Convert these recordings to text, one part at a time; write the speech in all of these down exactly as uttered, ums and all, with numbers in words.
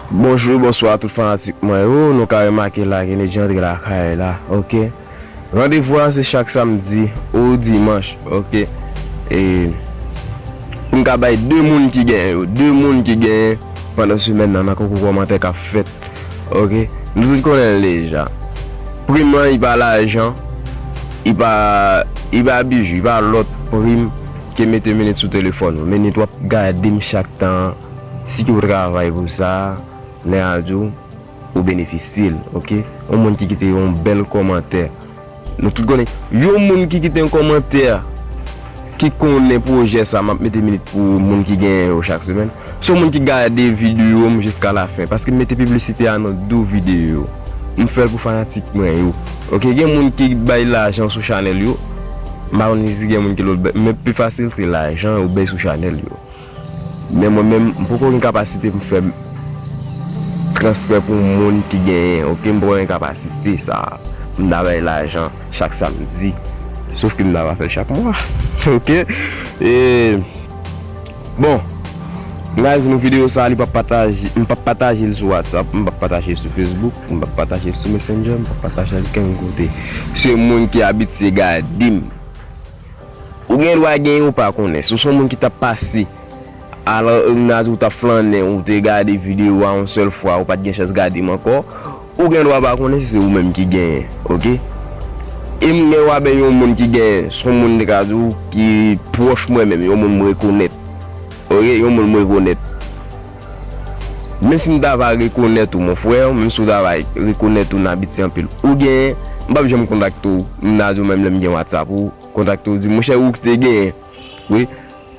Bonjou, bonswa tout fanatik mwen yo. Nou ka remake la, Kennedy antre lakay la, oke? Randevou a se chak samdi ou dimanch, oke? E pou m ka bay de moun ki genyen yo, de moun ki genyen pandan semèn nan, nan konkou kòmantè k ap fèt, oke? Nou tout konnen l deja. Prim lan, li pa lajan, li pa, li pa biju, li pa lòt prim ke mete minit sou telefòn ou. Minit w ap gade m chak tan an, si ke w travay pou sa, lè a di w, ou benefisye l, oke? Yon moun ki kite yon bèl kòmantè. Nou tout konnen, yon moun ki kite yon kòmantè ki konnen pwojè sa, m ap mete minit pou moun ki genyen yo chak semèn. Se yon moun ki gade videyo m jiska lafen, paske m mete piblisite a nan do videyo. M fè l pou fanatik mwen yo. Oke, gen moun ki bay lajan sou chanèl yo. M pa konn si gen moun ki lòt bay, men pi fasil se lajan yo bay sou chanèl yo. Men mwen menm, m poko gen kapasite pou m fè transfè pou moun ki genyen, oke? M poko gen kapasite sa a pou m ta bay lajan chak samdi. Sof ke m ta va fè l chak mwa, oke? E, bon, m ka di nou videyo sa a, li p ap pataje, m p ap pataje l sou WhatsApp, m p ap pataje l sou Facebook, m p ap pataje l sou Messenger, m p ap pataje l kenn kote. Se moun ki abitye gade m. Ou gen dwa genyen ou pa konnen. Si w se yon moun ki t ap pase, alò, m ta di w t ap flannen, ou te gade videyo a yon sèl fwa, ou pa t gen chans gade m ankò, ou gen dwa pa konnen si se ou menm ki genyen, oke? E m gen dwa bay yon moun ki genyen, se yon moun te ka di w ki pwòch mwen menm, yon moun m rekonèt, oke? Yon moun m rekonèt. Menm si m ta va rekonèt ou, mon frè, menm si w ta va rekonèt ou, n abitye anpil. Ou genyen, m p ap janm kontakte w, m ta di w menm lè m gen WhatsApp ou, kontakte w, di, monchè, ou ki te genyen. Wi.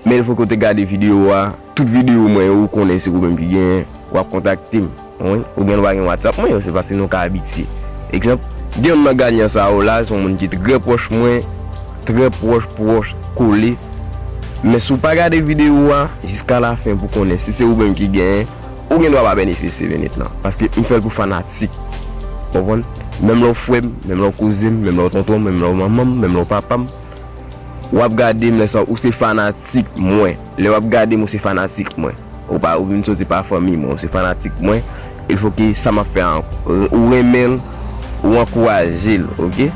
Men fòk ou te gade videyo a, tout videyo mwen yo, ou konnen se ou menm ki genyen, w ap kontakte m. Wi, ou gen dwa gen WhatsApp mwen, se paske nou ka abitye. Egzanp, gen youn nan ganyan sa yo la, se yon moun ki trè pwòch mwen, trè pwòch, pwòch, kole. Men si w pa gade videyo a jiska lafen pou konnen si se ou menm ki genyen, ou gen dwa pa benefisye minit lan. Paske m fè l pou fanatik. Konprann? Menm lè w frè m, menm lè w kouzen m, menm lè w tonton m, menm lè w manman m, menm lè w papa m, w ap gade m lè sa, ou se fanatik mwen. Lè w ap gade m, ou se fanatik mwen. Ou pa, ou vin soti pa fanmi mwen, ou se fanatik mwen. Il fo ke sa m ap fè an, ou renmen l, ou ankouraje l, oke?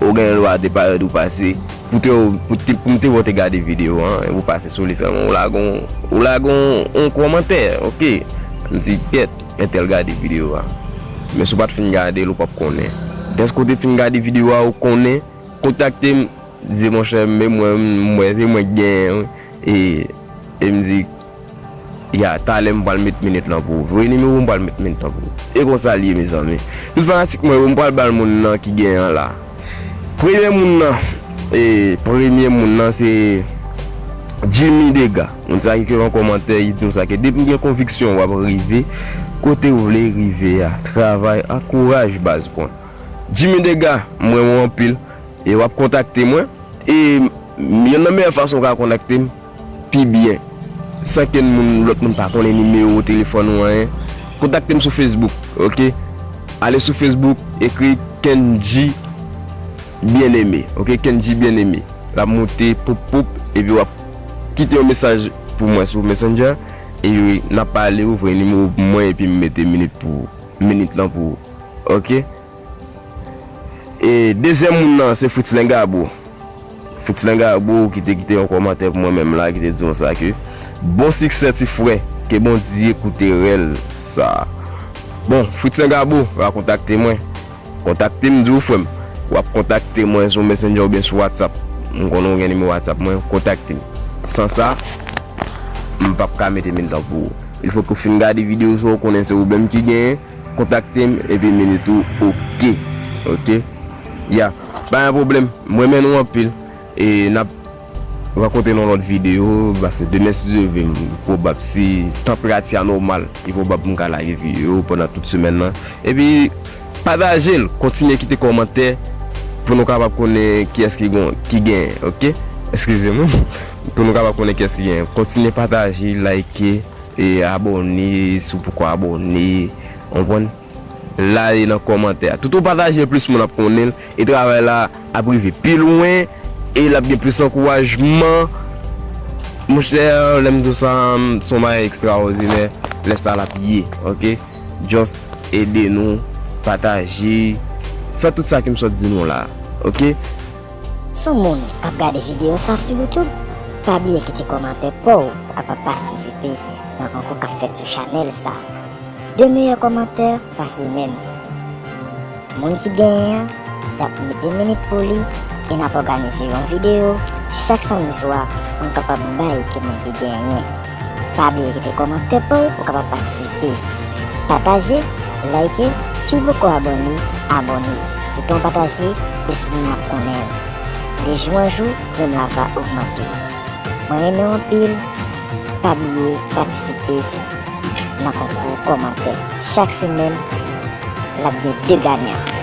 Ou gen dwa te parèt ou pase, pou te, pou te, pou m te wè w te gade videyo an, epi w pase sou li sèlman, ou lage yon, ou lage yon, yon kòmantè, oke? M di, kèt, entèl gade videyo a. Men si w pa t fin gade l, ou p ap konnen. Dèske w te fin gade videyo a, ou konnen, kontakte m, di, monchè, men mwen, m wè se mwen k genyen, e, e m di, ya, talè m pral met minit lan pou ou. Voye nimewo w, m pral met minit lan pou ou. E konsa l ye, mezanmi. Tout fanatik mwen yo, m pral ba l moun nan ki genyen an la. Premye moun nan, e, premye moun nan se Jimmy Degas. Moun sa ki ekri yon kòmantè, li di konsa ke depi w gen konviksyon, w ap rive kote w vle rive a. Travay ak kouraj, baz, pwen. Jimmy Degas, m renmen w anpil. E w ap kontakte mwen. E youn nan meyè fason w ka kontakte m pi byen, san ke moun, lòt moun pa konnen nimewo telefòn ou, anyen, kontakte m sou Facebook, oke? Ale sou Facebook, ekri Kendji Bien-Aimé, oke? Kendji Bien-Aimé. L ap moute, poup, poup, epi w ap kite yon mesaj pou mwen sou Messenger, e n ap pale, ou voye nimewo pou mwen, epi m mete minit pou, minit lan pou ou, oke? E dezyèm moun nan, se Fritz Lengabo. Fritz Lengabo ki te kite yon kòmantè pou mwen menm la, ki te di konsa ke, bon siksè ti frè, ke Bondye koute rèl sa. Bon, Fritz Lengabo, w a kontakte mwen. Kontakte m, di w frè m. W ap kontakte mwen sou Messenger oubyen sou WhatsApp. M konnen w gen nimewo WhatsApp mwen, kontakte m. San sa, m p ap ka mete minit lan pou ou. Il fo ke w fin gade videyo sa, w konnen se ou menm ki genyen. Kontakte m epi minit ou oke. Oke? Ya, pa gen pwoblèm. M renmen nou anpil. E n ap rankontre nan lòt videyo. Paske demen, si Dye vle, m pwobab, si tanperati a nòmal, li pwobab m ka lage videyo pandan tout semèn nan. Epi, pataje l, kontinye kite kòmantè pou nou kapab konnen kiyès ki gon-, ki genyen, oke? Eskize m, wi. Pou nou kapab konnen kiyès ki genyen. Kontinye pataje, like, e abòne si w poko abòne, w konprann? Lage nan kòmantè a. Tout ou pataje l, plis moun ap konnen l, e travay la ap rive pi lwen, e l ap gen plis ankourajman. Monchè, lè m di w sa, m, se yon bagay ekstraòdinè, lè sa l ap ye, oke? Just ede nou, pataje, fè tout sa ke m sot di nou la, oke? Si w moun k ap gade videyo sa sou YouTube, pa bliye kite kòmantè pa w pou w kapab patisipe nan konkou k ap fèt sou chanèl sa. De meyè kòmantè pa semèn. Moun ki genyen an, y ap mete minit pou li e n ap òganize yon videyo chak samdi swa pou n kapab bay ke moun ki genyen. Pa bliye kite kòmantè pa w pou w kapab patisipe. Pataje, like, si w poko abòne, abòne. Pito w pataje, plis moun ap konnen l. De jou an jou, nonb la va ogmante. Mwen renmen w anpil, pa bliye patisipe nan konkou kòmantè. Chak semèn, l ap gen de ganyan.